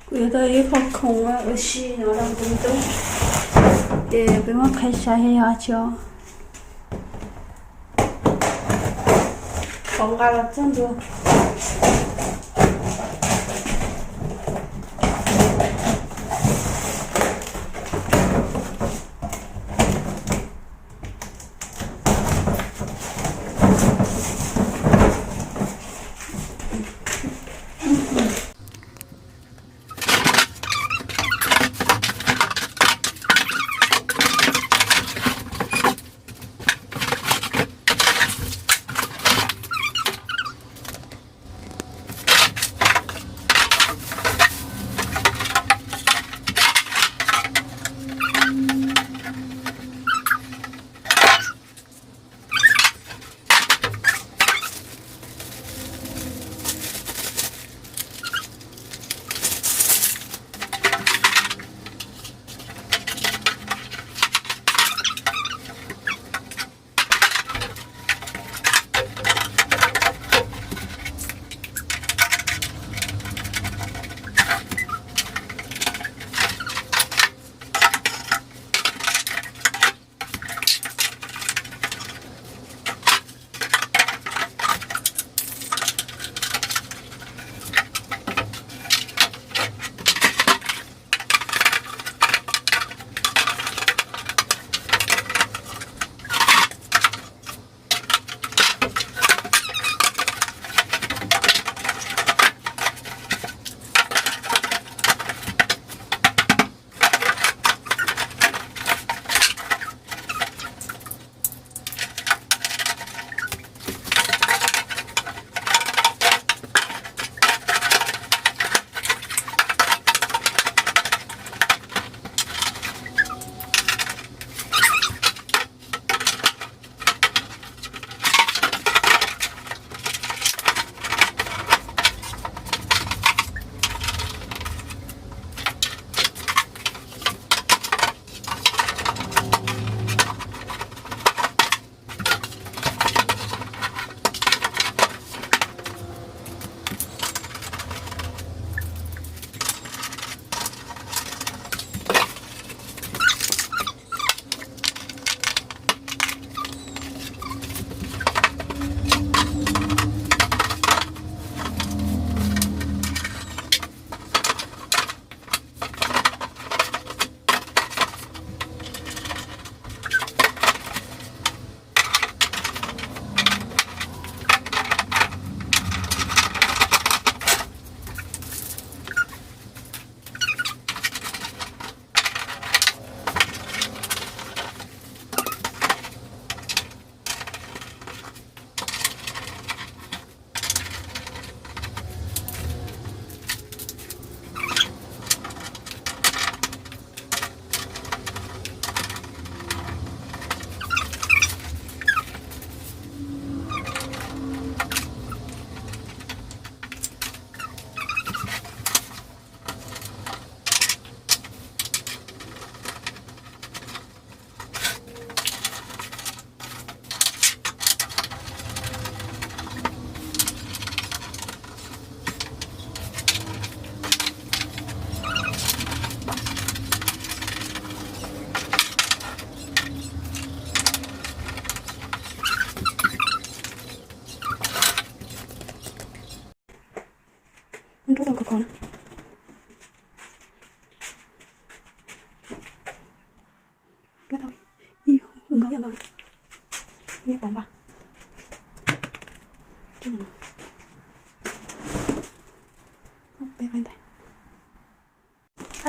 Kuv yuav tau ib qho khoom ua si no rau kuv tus tub, ces peb muab qhib saib yog dab tsi os. Qhov nqa los txog ntua. Rub tau khov kho na. Nyob tau ib hub nkauj ib nkauj, nyob pov npas. Peb qaib ntawd.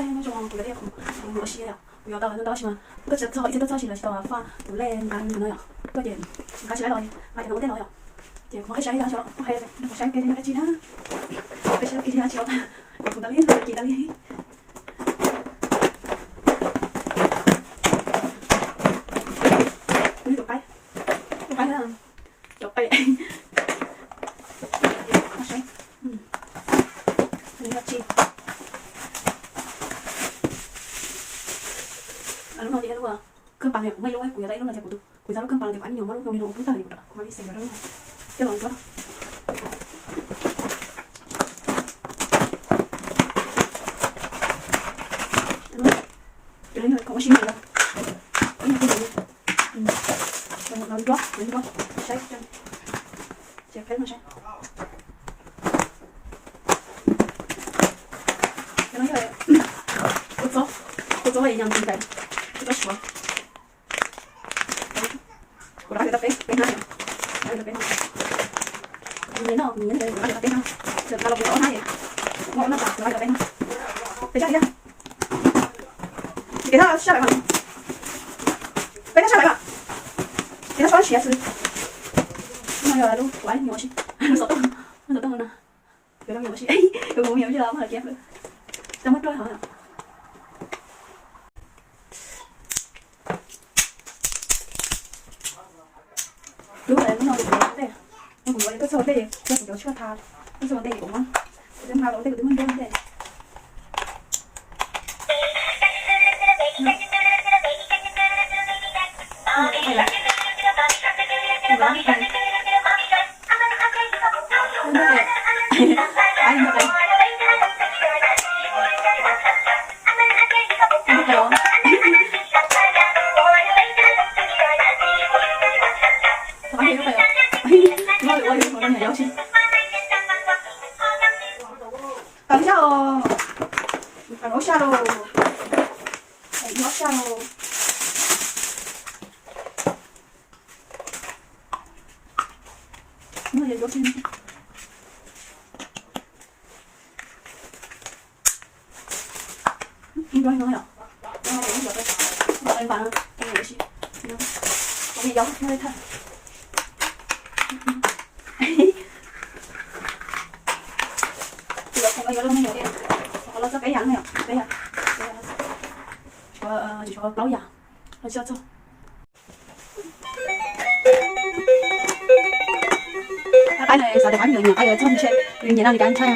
Nyob zoo, kuv yuav ua si, kuv yuav tau ntau tab sis mas koj tsis txog ib txhia txoj txoj si los tsis tau faj tus lej nqa no yom. Koj ces nqa tsis laib los nqa cov no ua tej no yom. Ces kuv qhib saib, kuv hais kuv saib kev li dab tsi na, kuv saib kev li dab tsi os. Kuv tau li, kuv tau li. Nws tus qaib, tus qaib na, cov qaib. Saib, nws yog tsi. Lub no ces yog lub kawg pas, kuv muaj ib lub, kuv yuav tau ib lub no ces kuv, kuv tau lub kawg pas ces kuv ab nyuag muab lub no li no ua pub tag li kuv rau kuv mam li xeem rau lub no. Coj los ntsuab. Ua si no, ib nyuag tus no, no nruab, no nruab, saib, ces qheb no saib. Cov no yog kua txob, kua txob yog yam ntxim nkaus, kua txob suav. Kuv rov qab yuav tau peb, peb hnab, rov qab yuav tau peb hnab. Kuv nyiam noj, kuv nyiam noj, rov qab yuav tau peb hnab. Txawm kav los kuv tau ob hnab, muaj ob hnab tas, rov qab yuav tau peb hnab. Peb hnab, peb hnab. Kev txhob sab lawm mas, kev txhob sab lawm mas, kev txhob sab siav xwb. No yog lub kuv ib nyuag ua si, lub xov tooj, lub xov tooj no. Yuav lub nyuag ua si, kuv kuv nyuag ua si los muab lawv kiag, tau muab ruaj hov. Lub no kuv ua tej, no kuv yuav tuaj txog ua ntej, kuv cov tshuaj tha, tuaj txog ua ntej kuv muab, kuv twb hma los ua ntej kuv twb muab nruab ua ntej. Tau ib sab os, tau ib sab los, ib sab los. Yuav los txog peb yam no, peb yam, tshuav plaub yam los tsis txog. Qaib no xav tias qaib nws nyiam qaib yuav txog ntshe nws nyiam no nws kav ntshai.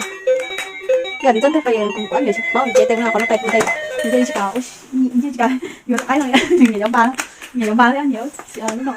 Yog nws txog ntawm pes kuv kuv nyiam paub nws cev tes no qhov no pes kuv tes nws yeej tsis kam, yeej tsis kam yuav qaib no, nws nyiam yuav npas, nyiam yuav npas thiab nyiam lub no.